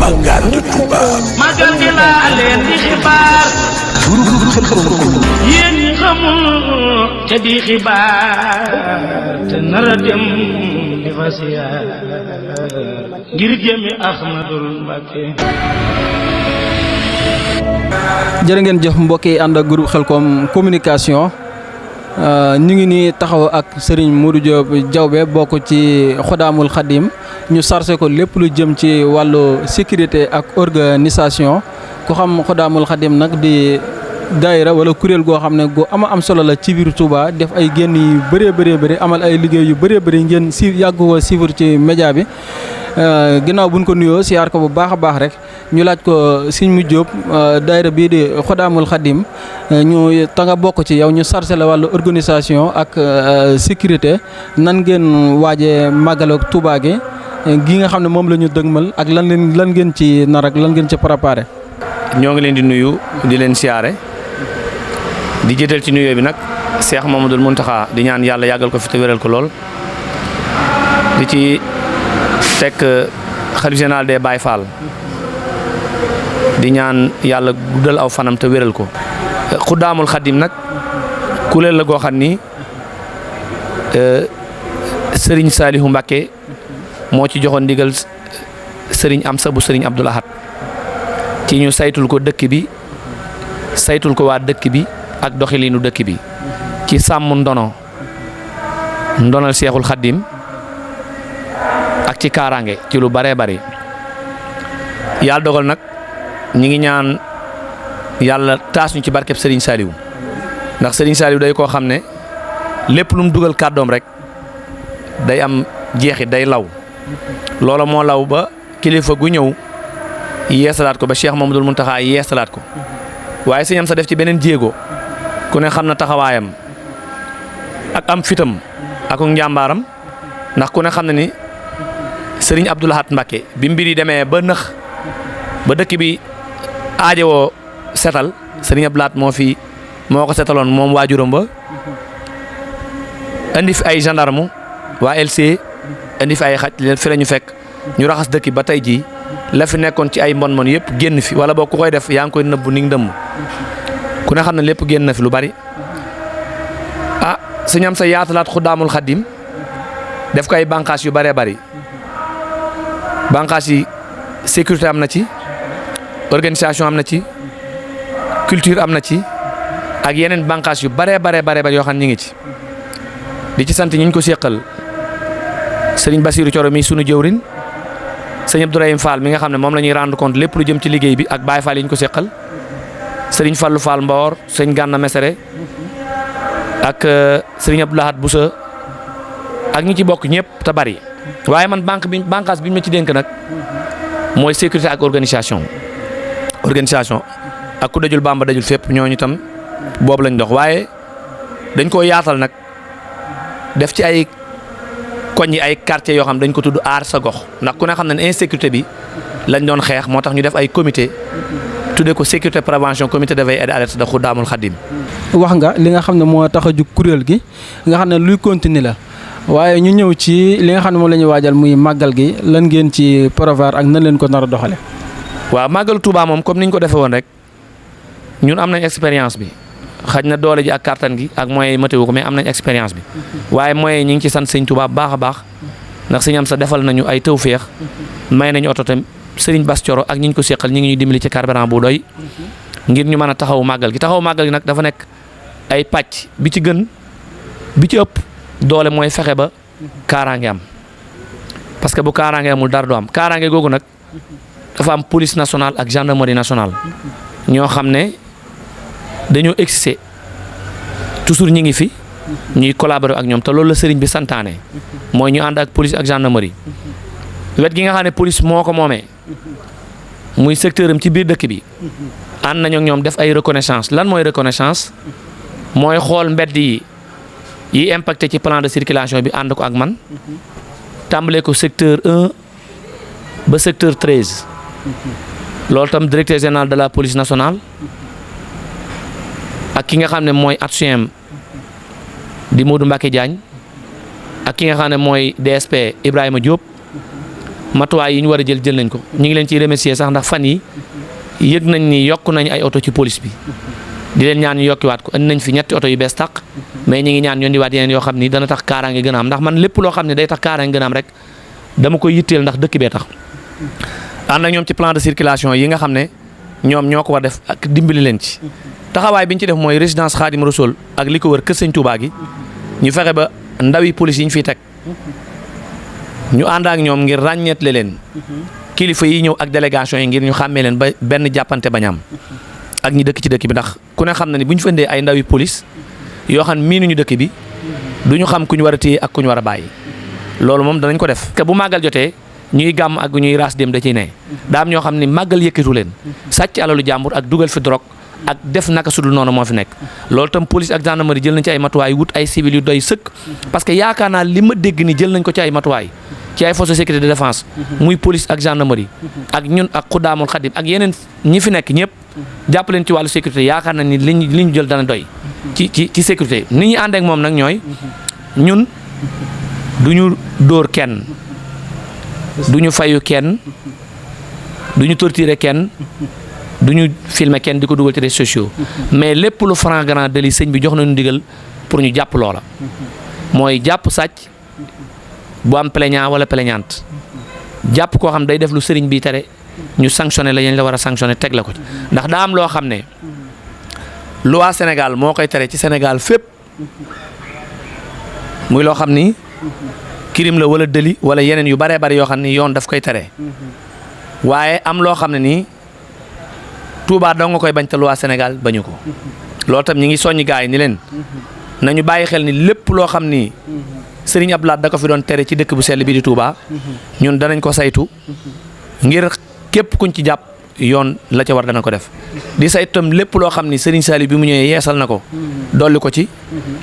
Magal de Touba. Magal gi laa leen di xibaar. yéen ñi xamul te di xibaar te nar a dem di fa siyaar ngir jëmi Ahmadul Mbacké. jërë ngeen jëf mbokk yi ànd ak groupe Khelcom communication ñu ngi nii taxaw ak Serigne Modou Diop Diawbe bokk ci Xudaamul Xadim ñu sarse ko lépp lu jëm ci wàllu sécurité ak organisation ku xam Xudaamul Xadim nag di daayira wala kuréel goo xam ne gu am solo la ci biir Touba def ay génn yu bëree bëri amal ay liggéey yu bëree bëri ngeen yàgg ko suivre ci média bi ginnaaw buñ ko nuyoo siyaar ko bu baax a baax rek ñu laaj ko Serigne Modou Diop daayira bii di Xudaamul Xadim ñu ta nga bokk ci yow ñu sarse la wàllu organisation ak sécurité nan ngeen waajee màggal ak Touba gi nga xam ne moom la ñu dëgmal ak lan ngeen ci nar ak lan ngeen ci préparé. ñoo ngi leen di nuyu di leen siyaare di jëtal ci nuyoo bi nag Cheikh Mamadou Mountakha di ñaan yàlla yàggal ko fi te wéral ko lool di ci teg xalifa général des Baye Fall di ñaan yàlla guddal aw fanam te wéral ko. Xudaamul Xadim nag kuréel la goo xam ni Serigne Saliou Mbacké moo ci joxoon ndigal Serigne Amsa bu Serigne Abdoul Ahad ci ñu saytul ko dëkk bi saytul ko waa dëkk bi ak doxiliinu dëkk bi ci sàmm ndonal Seexul Xadim ak ci kaaraange ci lu baree bari yàlla dogal nag ñi ngi ñaan yàlla taas ñu ci barkeb Serigne Saliou ndax Serigne Saliou day koo xam ne lépp lu mu dugal kàddoom rek day am jeexit day law loola moo law ba kilifa gu ñëw yeesalaat ko ba Cheikh Mamadou Mountakha yeesalaat ko waaye sëñam sa def ci beneen jéego ku ne xam na taxawaayam ak am fitam ak njàmbaaram ndax ku ne xam na ni Serigne Abdoul Ahad Mbacké bi mbir yi demee ba nëx ba dëkk bi aajowoo setal Serigne Abdoul Ahad moo ko setaloon moom waajuram ba indi fi ay gendarme waa LC indi fi ay xaj fi la ñu fekk ñu raxas dëkk ba tey jii la fi nekkoon ci ay mbon yëpp génn fi wala boo ku koy def yaa ngi koy nëbbu ni nga dëmm ku ne xam ne lépp génn na fi lu bari Sëñ Amsa yaatalaat Xudaamul Xadim def ko ay bànqaas yu bëree bari bànqaas yi sécurité am na ci organisation am na ci culture am na ci ak yeneen bànqaas yu bëree bari yoo xam ne ñu ngi ci di ci sant ñi ñu ko séqal Serigne Bassirou Thioro mi sunu jëwrin sëñ Abdourahim Fall mi nga xam ne moom la ñuy rendre compte lépp lu jëm ci liggéey bi ak Baye Fall yi ñu ko seqal Serigne Fallou Fall Mbawor sëñ Gànna Mesere ak Serigne Abdoul Ahad Boussa ak ñi ci bokk ñëpp te bari waaye man bànqaas bi ñu ma ci dénk nag mooy sécurité ak organisation ak ku dajul Bamba dajul fépp ñooñu tam boobu lañ dox waaye dañ koo yaatal nag def ci ay koñ yi ay quartiers yoo xam dañ ko tudd aar sa gox ndax ku ne xam ne insécurité bi lañ doon xeex moo tax ñu def ay comité tuddee ko sécurité prévention comité de veille et d'alerte de Xudaamul Xadim. wax nga li nga xam ne moo tax a jug kuréel gi nga xam ne luy continuer la waaye ñu ñëw ci li nga xam ne moom la ñuy waajal muy màggal gi lan ngeen ci prévoir ak nan leen ko nar a doxale waaw màggalu Touba moom comme niñ ko defee woon rek ñun am nañ expérience bi. xaj na doole ji ak kattan gi ak moyens yi matéwu ko mais am nañ expérience bi waaye moyens yi ñu ngi ci sant sëñ Touba baax a baax ndax sëñ Amsa defal nañu ay tawféex may nañu oto tam Serigne Bass Thioro ak ñi ñu ko seqal ñi ngi ñuy dimbali ci carburant bu doy ngir ñu mën a taxaw màggal gi nag dafa nekk ay pàcc bi ci gën bi ci ëpp doole mooy fexe ba kaaraange am parce que bu kaaraange amul dara du am kaaraange googu nag dafa am police nationale ak gendarmerie nationale ñoo xam ne dañoo existé toujours ñi ngi fi ñuy collaborer ak ñoom te loolu la sëriñ bi santaane mooy ñu ànd ak police ak gendarmerie wet gi nga xam ne police moo ko moomee muy secteur am ci biir dëkk bi ànd nañu ak ñoom def ay reconnaissance lan mooy reconnaissance mooy xool mbedd yi impacté ci plan de circulation bi ànd ko ak man tàmbalee ko secteur 1 ba secteur 13 loolu tam directeur général de la police nationale ak ki nga xam ne mooy adjoint di Modou Mbacké Diagne ak ki nga xam ne mooy DSP Ibrahima Diop matuwaay yi ñu war a jël nañ ko ñu ngi leen ciy remercier sax ndax fan yi yëg nañ ni yokk nañ ay oto ci police bi di leen ñaan ñu yokkiwaat ko indi nañ fi ñetti oto yu bees tàq mais ñu ngi ñaan ñoon di waat yeneen yoo xam ni dana tax kaaraange gën a am ndax man lépp loo xam ne day tax kaaraange gën a am rek dama koy yitteel ndax dëkk bee tax ànd ak ñoom ci plan de circulation yi nga xam ne ñoom ñoo ko war def ak dimbali leen ci taxawaay bi ñu ci def mooy résidence Khadim Rassoul ak li ko wër kër Sëñ Touba gi ñu fexe ba ndawi police yi ñu fiy teg ñu ànd ak ñoom ngir ràññeetle leen kilifa yi ñëw ak délégation yi ngir ñu xàmmee leen ba benn jàppante bañ am ak ñi dëkk ci dëkk bi ndax ku ne xam na ni bu ñu fa indee ay ndawi police yoo xam miinuñu dëkk bi du ñu xam ku ñu war a téye ak ku ñu war a bàyyi loolu moom danañ ko def. te bu màggal jotee ñuy gàmm ak ñuy raas dem da ciy ne daa am ñoo xam ne màggal yëkkatu leen sàcc alalu jàmbur ak dugal fi drogue ak def naka sudul noonu moo fi nekk loolu tam police ak gendarmerie jël nañ ci ay matuwaay wut ay civil yu doy sëkk parce que yaakaar naa li ma dégg ni jël nañ ko ci ay matuwaay ci ay forces de sécurité de défense muy police ak gendarmerie ak ñun ak Xudaamul Xadim ak yeneen ñi fi nekk ñëpp jàpp leen ci wàllu sécurité yaakaar na ni li ñu jël dana doy ci sécurité ni ñuy ànd ak moom nag ñooy ñun du ñu dóor kenn du ñu fayu kenn du ñu torturer kenn du ñu filmer kenn di ko dugal ci réseaux sociaux mais lépp lu flagrant délit sëñ bi jox nañu ndigal pour ñu jàpp loola mooy jàpp sàcc bu am plaignant wala plaignante jàpp koo xam day def lu sëriñ bi tere ñu sanctionné la yañ la war a sanctionné teg la ko ci ndax daa am loo xam ne loi Sénégal moo koy tere ci Sénégal fépp muy loo xam ni crime la wala délit wala yeneen yu baree bari yoo xam ni yoon daf koy tere waaye am loo xam ne nii Touba doo nga koy bañ te loi Sénégal bañu ko loolu tam ñi ngi soññi gaay yi ni leen nañu bàyyi xel ni lépp loo xam ni Serigne Abdou Lahad da ko fi doon tere ci dëkk bu sell bi di Touba ñun danañ ko saytu ngir képp kuñ ci jàpp yoon la ca war dana ko def di saytu tam lépp loo xam ni Serigne Saliou bi mu ñëwee yeesal na ko dolli ko ci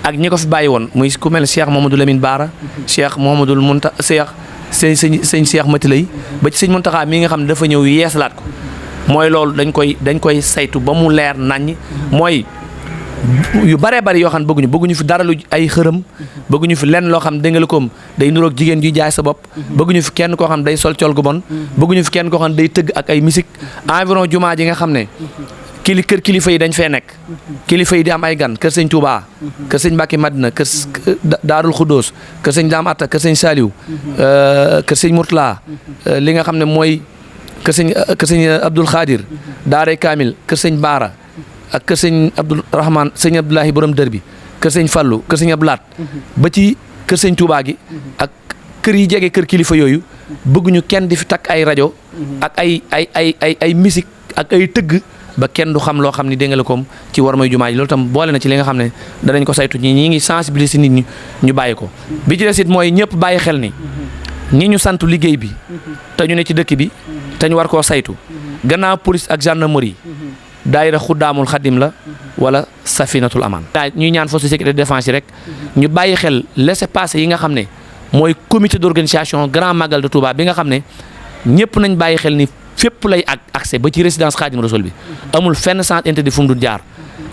ak ñi ko fi bàyyi woon muy ku mel Cheikh Mamadou Lamine Bara Cheikh Mouhamadoul Mounta sëñ Cheikh Mati Lay ba ci sëñ Mountakha mii nga xam ne dafa ñëw yeesalaat ko mooy loolu dañ koy saytu ba mu leer naññ mooy yu baree bari yoo xam ne bëgguñu fi dara lu ay xërëm bëgguñu fi lenn loo xam ne dégg nga koom day nuroog jigéen juy jaay sa bopp bëgguñu fi kenn koo xam ne day sol col gu bon bëgguñu fi kenn koo xam ne day tëgg ak ay musique environ jumaa ji nga xam ne kër kilifa yi dañ fee nekk kilifa yi di am ay gan kër sëñ Touba kër sëñ Mbacke Madina kër Daarul Xuddoos kër sëñ Daam Atta kër sëñ Saliou kër sëñ Mourtala li nga xam ne mooy kër sëñ Abdoul Khadir Daaray Kamil kër sëñ Baara ak kër sëñ Abdoul Rahman sëñ Abdoulahi borom dër bi kër sëñ Fallou kër sëñ Ablaat ba ci kër sëñ Touba gi ak kër yi jege kër kilifa yooyu bëgguñu kenn di fi takk ay rajo ak ay musique ak ay tëgg ba kenn du xam loo xam ni dégg nga la koom ci war mooy jumaa ji loolu tam boole na ci li nga xam ne danañ ko saytu ñi ngi sensibiliser nit ñi ñu bàyyi ko bi ci des it mooy ñëpp bàyyi xel ni ñi ñu sant liggéey bi te ñu ne ci dëkk bi te ñu war koo saytu gannaaw police ak gendarmerie daayira Xudaamul Xadim la wala Safinatul Aman ñuy ñaan force de sécurité de défense yi rek ñu bàyyi xel laissez-passer yi nga xam ne mooy comité d'organisation grand magal de Touba bi nga xam ne ñëpp nañ bàyyi xel ni fépp lay ak accès ba ci résidence Khadim Rassoul bi amul fenn sens interdit fu mu dul jaar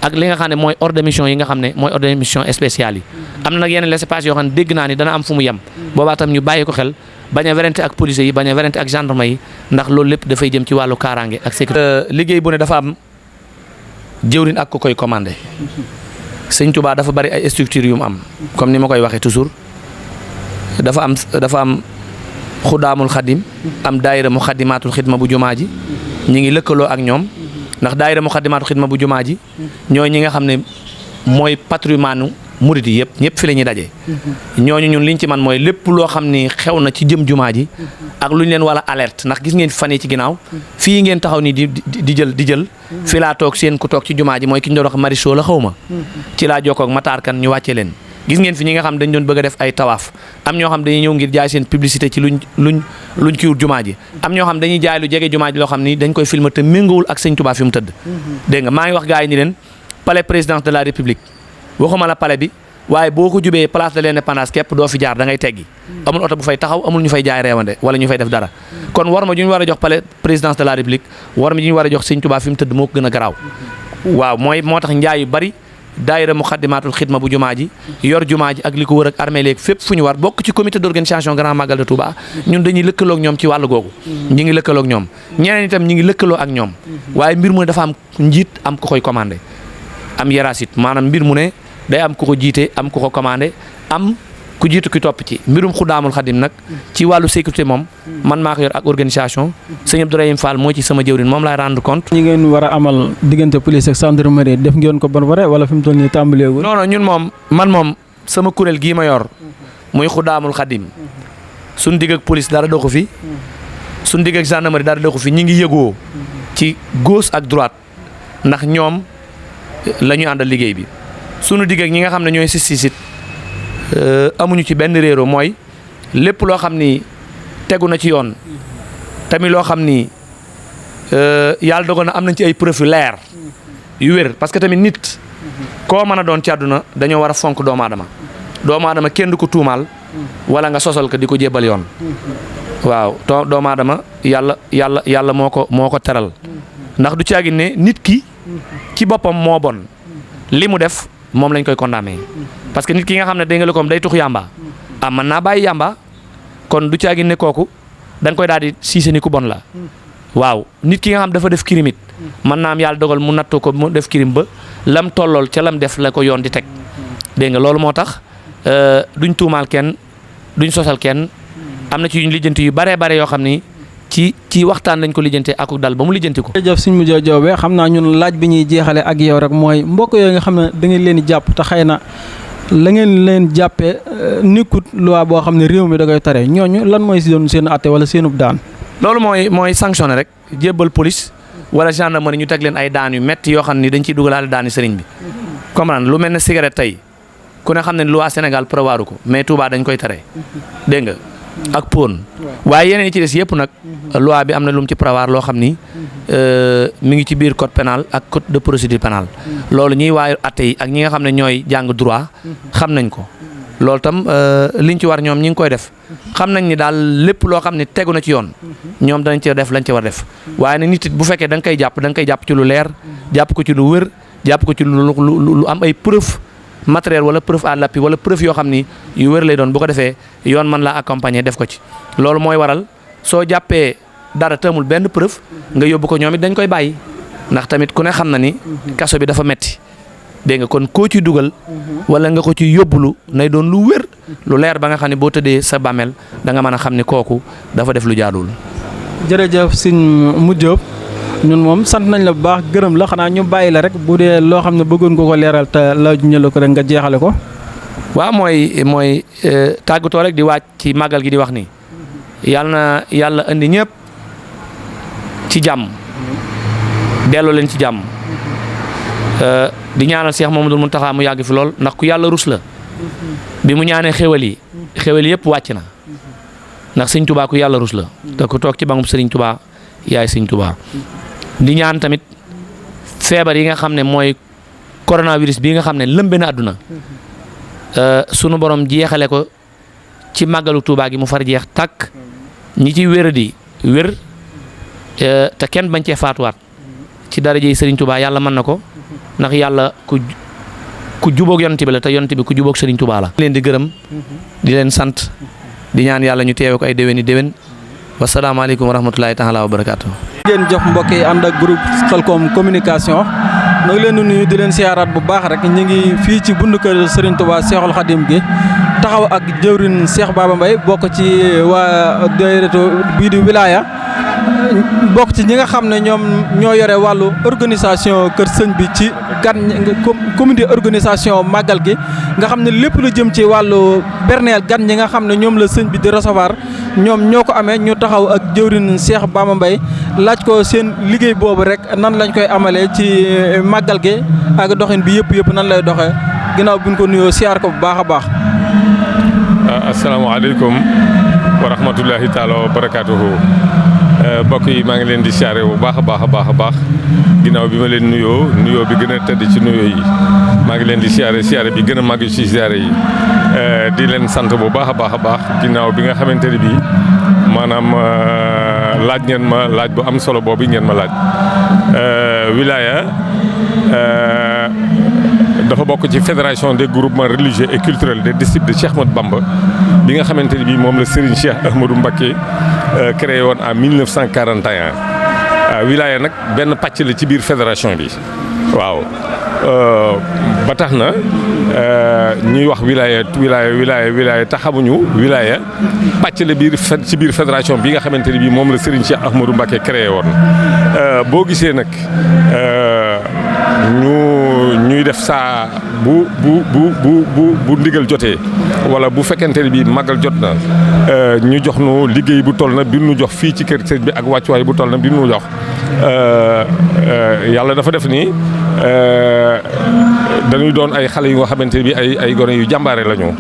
ak li nga xam ne mooy ordre de mission yi nga xam ne mooy ordre de mission spéciale yi am na nag yeneen laissez-passer yoo xam ne dégg naa ni dana am fu mu yem boobaa tam ñu bàyyi ko xel bañ a werante ak police yi bañ a werante ak gendarme yi ndax loolu lépp dafay jëm ci wàllu kaaraange ak sécurité. liggéey bu ne dafa am jëwriñ ak ko koy commandé sëñ Touba dafa bari ay structures yu mu am comme ni ma koy waxee toujours dafa am Xudaamul Xadim am daayira mu xadimaatul xidma bu jumaa ji ñi ngi lëkkaloo ak ñoom ndax daayira mu xadimaatul xidma bu jumaa ji ñooy ñi nga xam ne mooy patrimoine murid yi yëpp ñëpp fi la ñuy daje. ñooñu ñun liñ ci man mooy lépp loo xam ni xew na ci jëm jumaa ji ak lu ñu leen wala alerte ndax gis ngeen fan yi ci ginnaaw fii ngeen taxaw nii di jël fii laa toog seen ku toog ci jumaa ji mooy ki ñu doon wax Mariso la xaw ma ci laa jokkoo ak Matar Kan ñu wàcce leen. gis ngeen fi ñi nga xam dañ doon bëgg a def ay tawaaf am ñoo xam dañuy ñëw ngir jaay seen publicité ci luñ kiiwut jumaa ji am ñoo xam dañuy jaay lu jege jumaa ji loo xam ni dañ koy filmer te méngawul ak sëñ Touba fi mu tëdd dégg nga maa ngi wax gars yi ni leen palais présidence de la république waxuma la palais bi waaye boo ko jubee place de l'indépendance képp doo fi jaar da ngay teggi amul oto bu fay taxaw amul ñu fay jaay reewande wala ñu fay def dara kon war ma ju ñu war a jox palais présidence de la république war ma ju ñu war a jox sëñ Touba fi mu tëdd moo ko gën a garaaw waaw moo tax njaay yu bari daayira Muxaddamaatul Xidma bu jumaa ji yor jumaa ji ak li ko wër ak armée léegi fépp fu ñu war bokk ci comité d'organisation Grand Magal de Touba ñun dañuy lëkkaloo ak ñoom ci wàllu googu ñi ngi lëkkaloo ak ñoom ñeneen itam ñi ngi lëkkaloo ak ñoom waaye mbir mu ne dafa am njiit am ku koy commandé am hiérarchie maanaam mbir mu ne day am ku ko jiite am ku ko commandé am ku jiitu ki topp ci mbirum Xudaamul Xadim nag ci wàllu sécurité moom man maa ko yor ak organisation sëñ Abdourahim Fall moo ci sama jëwriñ moom laay rendre compte. ñi ngeen war a amal diggante police ak gendarmerie def ngeen ko ban bare wala fi mu toll nii tàmbaleegul. non ñun moom sama kuréel gii ma yor muy Xudaamul Xadim suñ digg ak police dara doxu fi suñ digg ak gendarmerie dara doxu fi ñi ngi yëgoo ci gauche ak droite ndax ñoom la ñu àndal liggéey bi sunu digg ak ñi nga xam ne ñooy sisit amuñu ci benn réero mooy lépp loo xam ni tegu na ci yoon tamit loo xam ni yàlla dogal na am nañ ci ay preuve leer yu wér parce que tamit nit koo mën a doon ci àdduna dañoo war a fonk doomu aadama kenn du ko tuumaal wala nga sosal ko di ko jébbal yoon waaw doomu aadama yàlla moo ko teral ndax du caagi ne nit ki ci boppam moo bon li mu def moom lañ koy condamné parce que nit ki nga xam ne dégg nga comme day tux yàmba mën naa bàyyi yàmba kon du caagi ne kooku da nga koy daal di siise ni ku bon la waaw nit ki nga xam dafa def crime it mën naa am yàlla dogal mu nattu ko mu def crime ba lam tollool ca lam def la ko yoon di teg dégg nga loolu moo tax duñ tuumaal kenn duñ sosal kenn am na ci yuñ lijjanti yu baree bare yoo xam ni ci waxtaan lañ ko lijjante ak dal ba mu lijjanti ko. jërëjëf sëñ Modou Diaobé xam naa ñun laaj bi ñuy jeexale ak yow rek mooy mbokk yooyu nga xam ne da ngeen leen di jàpp te xëy na la ngeen leen jàppee nekkut loi boo xam ne réew mi da koy tere ñooñu lan mooy si doon seen atte wala seenub daan. loolu mooy sanctionné rek jébbal police wala gendarmerie ñu teg leen ay daan yu métti yoo xam ni dañ ciy dugalaale daani sëriñ bi. comprendre lu mel ne cigarette tey ku ne xam ne loi Sénégal prévoiru ko mais Touba dañ koy tere dégg nga. ak pon waaye yeneen yi ci des yëpp nag loi bi am na lu mu ci prévoir loo xam ni mi ngi ci biir code pénal ak code de procédure pénale loolu ñuy waaye atte yi ak ñi nga xam ne ñooy jàng droit xam nañ ko loolu tam liñ ci war ñoom ñi ngi koy def xam nañ ni daal lépp loo xam ne tegu na ci yoon ñoom danañ ci def lañ ci war def waaye nag nit it bu fekkee da nga koy jàpp ci lu leer jàpp ko ci lu wër jàpp ko ci lu am ay preuve matériel wala preuve à l'appui wala preuve yoo xam ni yu wér lay doon bu ko defee yoon mën laa accompagner def ko ci loolu mooy waral soo jàppee dara te amul benn preuve nga yóbbu ko ñoom it dañ koy bàyyi ndax tamit ku ne xam na ni kaso bi dafa metti dégg nga kon koo ci dugal wala nga ko ci yóbbulu nay doon lu wér lu leer ba nga xam ne boo tëddee sa bàmmeel da nga mën a xam ni kooku dafa def lu jaaduwul. jërëjëf sëñ Modou Diop ñun moom sant nañ la bu baax gërëm la xanaa ñu bàyyi la rek bu dee loo xam ne bëggoon nga ko leeral te laaj ñu la ko rek nga jeexale ko. waaw mooy tàggatoo rek di waaj ci màggal gi di wax ni yàlla indi ñëpp ci jàmm delloo leen ci jàmm di ñaanal Cheikh Mamadou Mountakha mu yàgg fi lool ndax ku yàlla rus la bi mu ñaanee xéwal yi yëpp wàcc na ndax sëñ Touba ku yàlla rus la te ku toog ci bangum sëriñ Touba yaay sëñ Touba. di ñaan tamit feebar yi nga xam ne mooy coronavirus bii nga xam ne lëmbe na àdduna sunu borom jeexale ko ci màggalu Touba gi mu far jeex tàkk ñi ci wéradi wér te kenn bañ cee faatuwaat ci daraja yi Serigne Touba yàlla mën na ko ndax yàlla ku jubóog yonent bi la te yonent bi ku jubóog Serigne Touba la. leen di gërëm di leen sant di ñaan yàlla ñu teewe ko ay déwéni déwén wasalaamaaleykum wa rahmatulahi taala wa barakaatu. ngeen jox mbokk yi ànd ak groupe Khelcom communication ñu ngi leen di nuyu di leen siyaaraat bu baax rek ñu ngi fii ci bundu kër Serigne Touba Cheikhoul Khadim gi taxaw ak jëwrin Cheikh Baba Mbaye bokk ci waa daayiratu bii di wilaya bokk ci ñi nga xam ne ñoom ñoo yore wàllu organisation kër sëñ bi ci gan comité organisation màggal gi nga xam ne lépp lu jëm ci wàllu berneel gan ñi nga xam ne ñoom la sëñ bi di recevoir ñoom ñoo ko amee ñu taxaw ak jëwrin Cheikh Baba Mbaye laaj ko seen liggéey boobu rek nan lañ koy amalee ci màggal gi ak doxin bi yëpp nan lay doxee ginnaaw buñ ko nuyoo siyaar ko bu baax a baax. asalaamaaleykum wa rahmatulahi taala wa barakaatuhu mbokk yi maa ngi leen di siyaare bu baax a baax ginnaaw bi ma leen nuyoo bi gën a tëdd ci nuyoo yi maa ngi leen di siyaare bi gën a màgg ci siyaare yi di leen sant bu baax a baax ginnaaw bi nga xamante ne bii maanaam laaj ngeen ma laaj bu am solo boobu ngeen ma laaj wilaya dafa bokk ci fédération des groupements religieux et culturels des disciples de Cheikh Ahmadou Bamba bi nga xamante ni bii moom la Serigne Cheikh Ahmadou Mbacké créé woon en 1941 wilaya nag benn pàcc la ci biir fédération bi waaw ba tax na ñuy wax wilaya te xamuñu wilaya pàcc la ci biir fédération bi nga xamante ni bii moom la Serigne Cheikh Ahmadou Mbacké créé woon boo gisee nag ñuy def saa bu ndigal jotee wala bu fekkente ne bii màggal jot na ñu jox nu liggéey bu toll na bi nu jox fii ci kër sëñ bi ak wàccuwaay bu toll na bi nu jox yàlla dafa def ni dañuy doon ay xale yu nga xamante ne bii ay gone yu jàmbaare lañu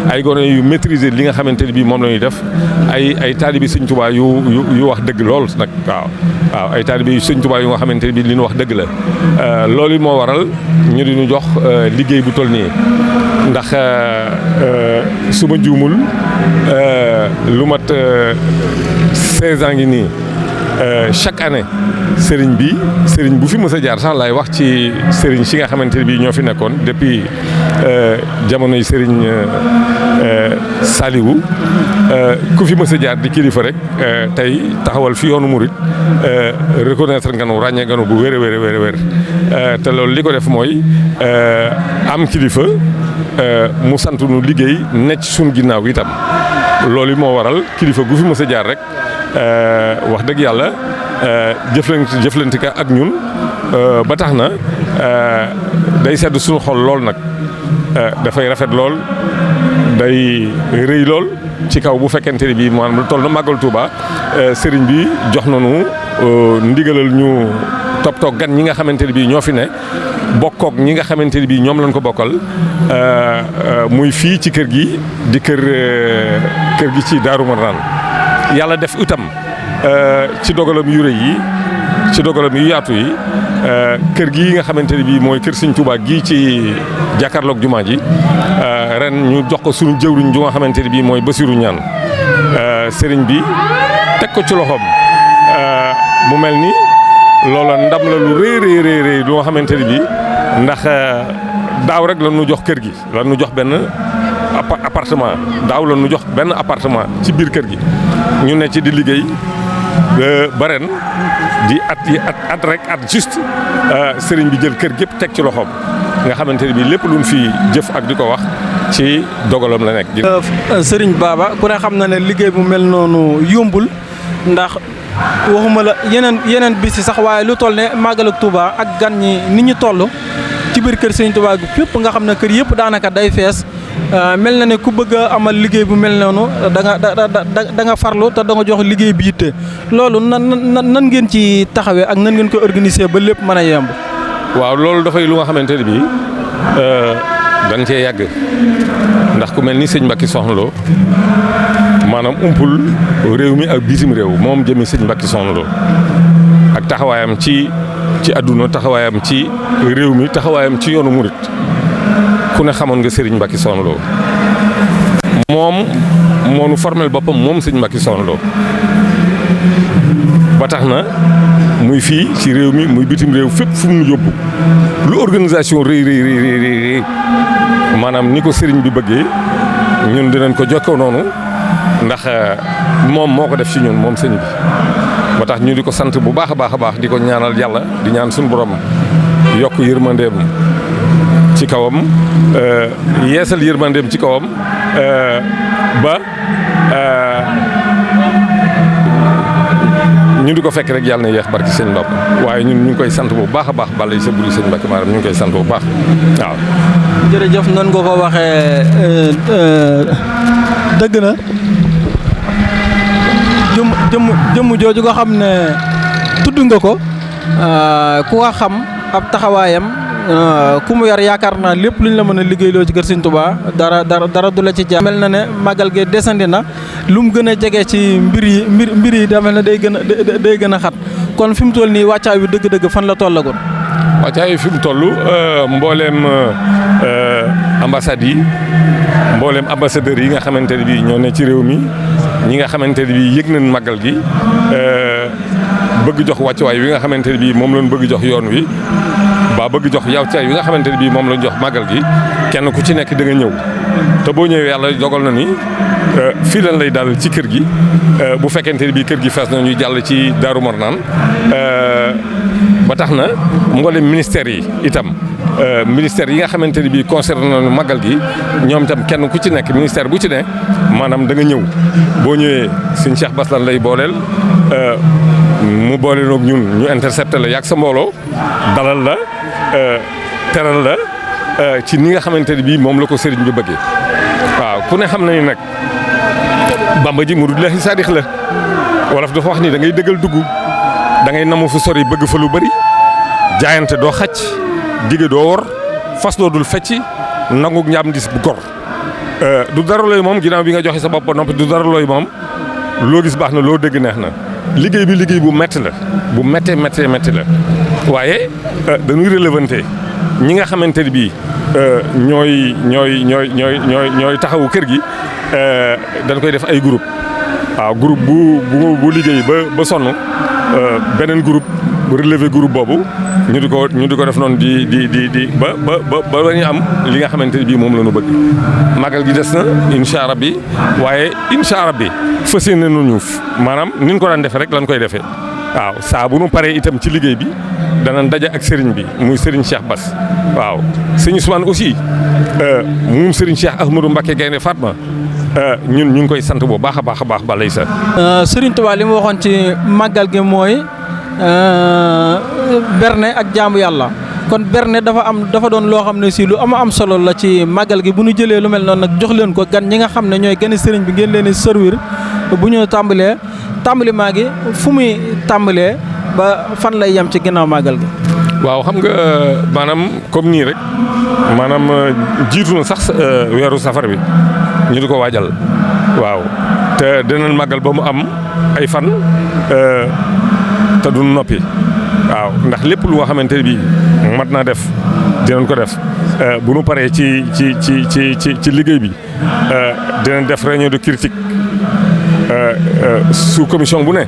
ay gone yu maîtriser li nga xamante ne bii moom la ñuy def ay taalibi Sëñ Tuubaa yu wax dëgg lool nag waaw ay taalibi Sëñ Tuubaa yu nga xamante ne bii li ñu wax dëgg la loolu moo waral ñu di ñu jox liggéey bu toll nii ndax su ma juumul lu mat 16 ans ngi nii chaque année sëriñ bu fi mës a jaar sax laay wax ci sëriñ si nga xamante ne bii ñoo fi nekkoon depuis jamonoy sëriñ Saliou ku fi mës a jaar di kilifa rek tey taxawal fi yoonu murit reconnaître nga nu ràññee nga nu bu wér a wér te loolu li ko def mooy am kilifa mu sant nu liggéey necc suñu ginnaaw itam loolu moo waral kilifa gu fi mës a jaar rek wax dëgg yàlla jëflante ka ak ñun ba tax na day sedd suñu xol lool nag dafay rafet lool day rëy lool ci kaw bu fekkente ne bii maanaam lu toll na màggal Touba sëriñ bi jox nañu ndigalal ñu toppatoo gan ñi nga xamante ne bii ñoo fi ne bokkook ñi nga xamante ne bii ñoom lañ ko bokkal muy fii ci kër gi di kër gi ci Daaru Marnaan yàlla def itam ci dogalam yu rëy yi ci dogalam yu yaatu yi kër gi nga xamante ne bii mooy kër Sëñ Tuubaa gii ci jàkkaarloog jumaa ji ren ñu jox ko suñu jëwriñ ju nga xamante ne bii mooy Basiru Ñaan sëriñ bi teg ko ci loxoom mu mel ni loola ndam la lu rëy lu nga xamante ne bii ndax daaw rek la ñu jox kër gi la ñu jox benn appartement daaw la ñu jox benn appartement ci biir kër gi ñu ne ci di liggéey ba ren di at juste sëriñ bi jël kër gépp teg ci loxoom nga xamante ne bii lépp luñ fi jëf ak di ko wax ci dogalam la nekk. Sëriñ Baba ku ne xam na ne liggéey bu mel noonu yombul ndax waxuma la yeneen bis yi sax waaye lu toll ne màggal ak Touba ak gan ñi ni ñu toll ci biir kër Sëriñ Touba gi fépp nga xam ne kër yëpp daanaka day fees. mel na ne ku bëgg a amal liggéey bu mel noonu da nga farlu te da nga jox liggéey bi yitte loolu nan ngeen ci taxawee ak nan ngeen ko organiser ba lépp mën a yemb. waaw loolu dafay lu nga xamante ne bii dañ cee yàgg ndax ku mel ni sëñ Mbacke Soxna Lo maanaam umpul réew mi ak bitim réew moom jëmi sëñ Mbacke Soxna Lo ak taxawaayam ci àdduna taxawaayam ci réew mi taxawaayam ci yoonu murit ku ne xamoon nga Serigne Mbacke Soxna Lo moom moo nu formel boppam moom Serigne Mbacke Soxna Lo ba tax na muy fii ci réew mi muy bitim réew fépp fu mu yóbbu lu organisation rëy maanaam ni ko Serigne bi bëggee ñun dinañ ko jokkoo noonu ndax moom moo ko def ci ñun moom sëñ bi ba tax ñu di ko sant bu baax a baax di ko ñaanal yàlla di ñaan suñu borom yokk yërmandeem ci kawam yeesal yërmandeem ci kawam ba ñu di ko fekk rek yàlla na yeex barki sëñ Mbàkke waaye ñun ñu ngi koy sant bu baax a baax bala sa buri sëñ Mbàkke maanaam ñu ngi koy sant bu baax waaw. jërëjëf nan nga ko waxee dëgg na jëmm jooju nga xam ne tudd nga ko ku nga xam ab taxawaayam. ku mu yar yaakaar naa lépp lu ñu la mën a liggéeyloo ci kër Sëriñ Tuubaa dara du la ci jaar. mel na ne màggal gi desandi na lu mu gën a jege ci mbir yi da mel na day gën a xat kon fi mu toll nii wàccaay wi dëgg-dëgg fan la tollagoon. wàccaay fi mu toll mbooleem ambassades yi mbooleem ambassadeurs yi nga xamante ne bii ñoo ne ci réew mi ñi nga xamante ne bii yëg nañ màggal gi bëgg jox wàccuwaay wi nga xamante ne bii moom lañ bëgg jox yoon wi. mbaa bëgg jox yow ca yi nga xamante ne bii moom lañ jox màggal gi kenn ku ci nekk da nga ñëw te boo ñëwee yàlla dogal na ni fii lan lay dal ci kër gi bu fekkente ne bii kër gi fees na ñu jàll ci Daaru Marnaan ba tax na mboolem ministère yi itam ministère yi nga xamante ne bii concerné nañu màggal gi ñoom itam kenn ku ci nekk ministère bu ci ne maanaam da nga ñëw boo ñëwee sëñ Cheikh Bass lan lay booleel mu boole noog ñun ñu intercepté la yàgg sa mbooloo dalal la teral la ci ni nga xamante ne bii moom la ko sëriñ bi bëggee waaw ku ne xam na ni nag Bamba ji muridullaahi saadix la wolof dafa wax ni da ngay dëggal dugg da ngay namu fu sori bëgg fa lu bëri jaayante doo xacc dige doo wor fas doo dul fecci nangu ñaam dis bu gor du dara looy moom ginnaaw bi nga joxe sa bopp ba noppi du dara looy moom loo gis baax na loo dégg neex na liggéey bi liggéey bu métti la bu méttee la waaye dañuy relevanté ñi nga xamante ne bii ñooy taxawu kër gi dañ koy def ay groupe waaw groupe bu liggéey ba sonn beneen groupe bu relevé groupe boobu ñu di ko def noonu di ba ñu am li nga xamante ne bii moom la ñu bëgg màggal gi des na incha rabbi waaye incha rabbi fas yéene nañu maanaam ni ñu ko daan defee rek lañ koy defee waaw saa bu nu paree itam ci liggéey bi danañ daje ak sëriñ bi muy sëriñ Cheikh Bass waaw sëñ Ousmane aussi moom sëriñ Cheikh Ahmadou Mbacké Gaynde Fatma ñun ñu ngi koy sant bu baax a baax ba lay sa Sëriñ Tuubaa li mu waxoon ci màggal gi mooy berne ak jaamu yàlla kon berne dafa doon loo xam ne si lu am solo la ci màggal gi bu ñu jëlee lu mel noonu nag jox leen ko gan ñi nga xam ne ñooy gani sëriñ bi ngeen leen di servir bu ñu tàmbali maa gi fu muy tàmbalee ba fan lay yem ci ginnaaw màggal gi. waaw xam nga maanaam comme nii rek maanaam jiitu na sax weeru safar bi ñu di ko waajal waaw te dinañ màggal ba mu am ay fan te du noppi waaw ndax lépp lu nga xamante ne bii mat naa def dinañ ko def bu nu paree ci liggéey bi dinañ def réunion de critique sous commission bu ne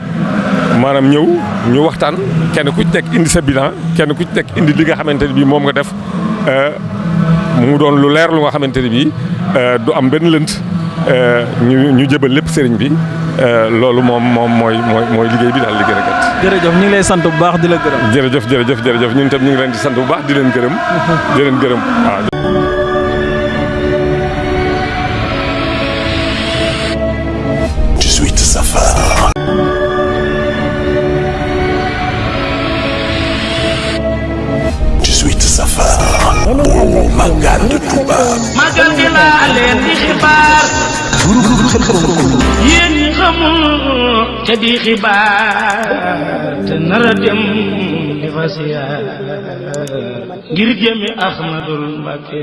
maanaam ñëw ñu waxtaan kenn ku ci nekk indi sa bilan kenn ku ci nekk indi li nga xamante ne bii moom nga def mu doon lu leer lu nga xamante ne bii du am benn lënt ñu jëbal lépp sëriñ bi loolu moom mooy liggéey bi daal li gën a gàtt. jërëjëf ñu ngi lay sant bu baax di la gërëm. jërëjëf ñun tam ñu ngi leen di sant bu baax di leen gërëm waaw. Magal de Touba. Magal gi laa leen di xibaar. yéen ñi xamul te di xibaar te nar a dem di fa siyaar ngir jëmi Ahmadul Mbacké.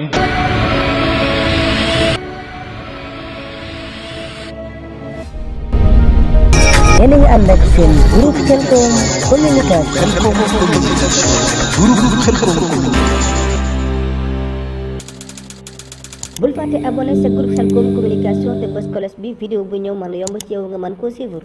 yéen a ngi ànd ak seen groupe Khelcom communication. bul fàtte abonné sa groupe Khelcom communication te bës cloche bi vidéo bu ñëw mën a yomb ci yow nga mën koo suivre.